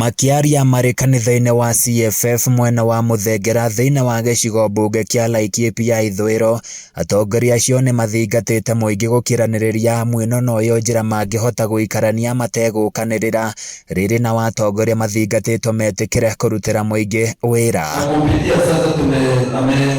Makĩaria marĩ kanitha-inĩ wa CFF mwena wa Mũthengera thĩinĩ wa gĩcigo mbunge kĩa Laikipia ithũĩro, atongoria acio nĩ mathingatĩte mũingĩ gũkiranĩrĩria amu ĩno noyo njĩra mangĩhota gũikarania mategũkanĩrĩra rĩrĩ nao atongoria mathingatĩtwo metĩkĩre kũrutĩra mũingĩ wĩra.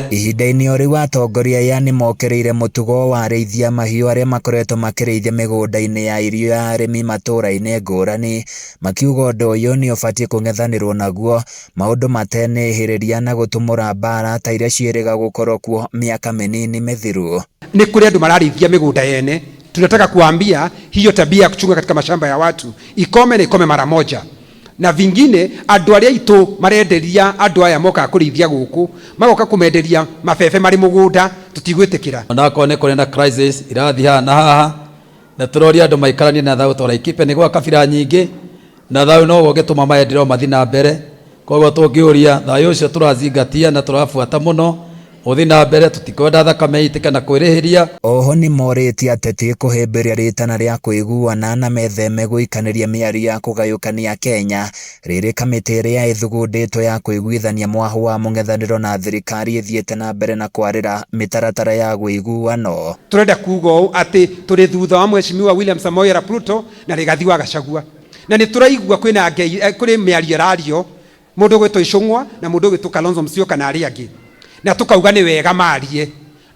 Ihinda-inĩ o rĩu atongoria aya nĩ mokĩrĩire mũtugo wa arĩithia mahiũ arĩa makoretwo makĩrĩithia mĩgũnda-inĩ ya irio ya arĩmi matũũra-inĩ ngũrani, makiuga ũndũ ũyũ nĩ ũbatiĩ kũng'ethanĩrwo naguo maũndũ matenĩhĩrĩria na gũtumũra mbara ta iria ciĩrĩga gũkorwo kuo mĩaka mĩnini mĩthiru. Nĩ kũrĩ andũ mararĩithia mĩgũnda yene. Tunataka kuambia hiyo tabia ya kuchunga katika mashamba ya watu ikome na ikome mara moja. Na vingine andũ arĩa aitũ marenderia andũ aya mokaga kũrĩithia gũkũ magoka kũmenderia mabebe marĩ mũgũnda, tũtigwĩtĩkĩra. Onakorwo nĩ kũrĩ na crisis irathiĩ haha na haha, na tũroria andũ maikaranie na thayũ tondũ Laikipia nĩ gwa kabira nyingĩ, na thayũ noguo ũngĩtũma maendeleo mathiĩ na mbere. Koguo tũngĩũria thayũ ũcio tũrazingatia na tũrabuata mũno ũthiĩ na mbere, tũtikwenda thakame ĩitĩke na kwĩrĩhĩria. Oho nĩmorĩtie ateti kũhĩmbĩria rĩtana rĩa kũiguana na metheme gũikanĩria mĩario ya kũgayũkania Kenya rĩrĩ kamĩtĩ ĩrĩa ĩthugundĩtwo ya kũiguithania mwahũ wa mũng'ethanĩro na thirikari ĩthiĩte na mbere na kwarĩra mĩtaratara ya ũiguano. Tũrenda kuga ũũ atĩ tũrĩ thutha wa Mheshimiwa William Samoei Arap Ruto na Rigathi wa Gachagua, na nĩ tũraigua kwĩna ngei, kũrĩ mĩario ĩrario mũndũ ũgwĩtwo Icũng'wa na mũndũ ũgwĩtwo Kalonzo Musyoka na arĩa angĩ, na tũkauga nĩ wega marie,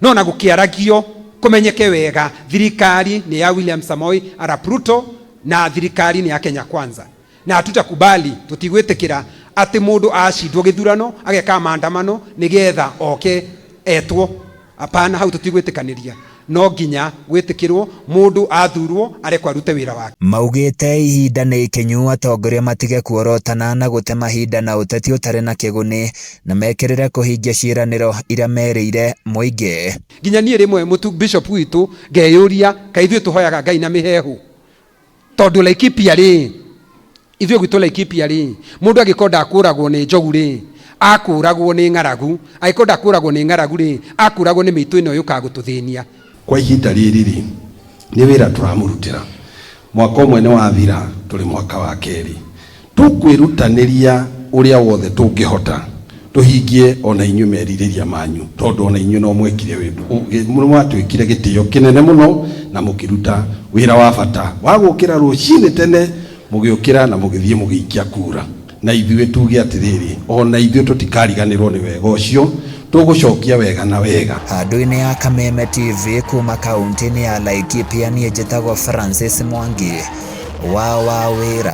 no na gũkĩaragio kũmenyeke wega thirikari nĩ ya William Samoei Arap Ruto na thirikari nĩ ya Kenya Kwanza, na hatutakubali, tũtigwĩtĩkĩra atĩ mũndũ acindwo gĩthurano ageka maandamano nĩgetha oke etwo. Hapana, hau tũtigwĩtĩkanĩria. No nginya gwĩtĩkĩrwo mũndũ athurwo arekwo arute wĩra wake. Maugĩte ihinda nĩ ikinyu atongoria matige kuorotana na gũte mahinda na ũteti ũtarĩ na kĩguni na mekĩrĩre kũhingia ciĩranĩro iria merĩire mũingĩ. Nginya niĩ rĩmwe mũtu bishop witũ ngeyũria kaĩ ithuĩ tũhoyaga Ngai na mĩhehu, tondũ Laikipia rĩ, ithuĩ gwitũ Laikipia rĩ, mũndũ angĩkorwo ndakũragwo nĩ njogu rĩ, akũragwo nĩ ng'aragu, angĩkorwo ndakũragwo nĩ ng'aragu rĩ, akũragwo nĩ mĩitũ ĩno yũkaga gũtũthĩnia. Kwa ihinda rĩrĩ rĩ, nĩ wĩra tũramũrutĩra. Mwaka ũmwe nĩ wathira, tũrĩ mwaka wa kerĩ. Tũkwĩrutanĩria ũrĩa wothe tũngĩhota tũhingie ona inyuĩ merirĩria manyu, tondũ ona inyuĩ no mwekire nĩ mwatwĩkire gĩtĩo kĩnene mũno na mũkĩruta wĩra wa bata wa gũkĩra rũcinĩ tene, mũgĩũkĩra na mũgĩthiĩ mũgĩikia kura. Na ithuĩ tuge atĩrĩrĩ, ona ithuĩ tũtikariganĩrwo nĩ wega ũcio, tũgũcokia wega na wega. Handũ-inĩ ya Kameme TV kuma kaunti-inĩ ya Laikipia niĩ njĩtagwo Francis Mwangi wa wa wĩra.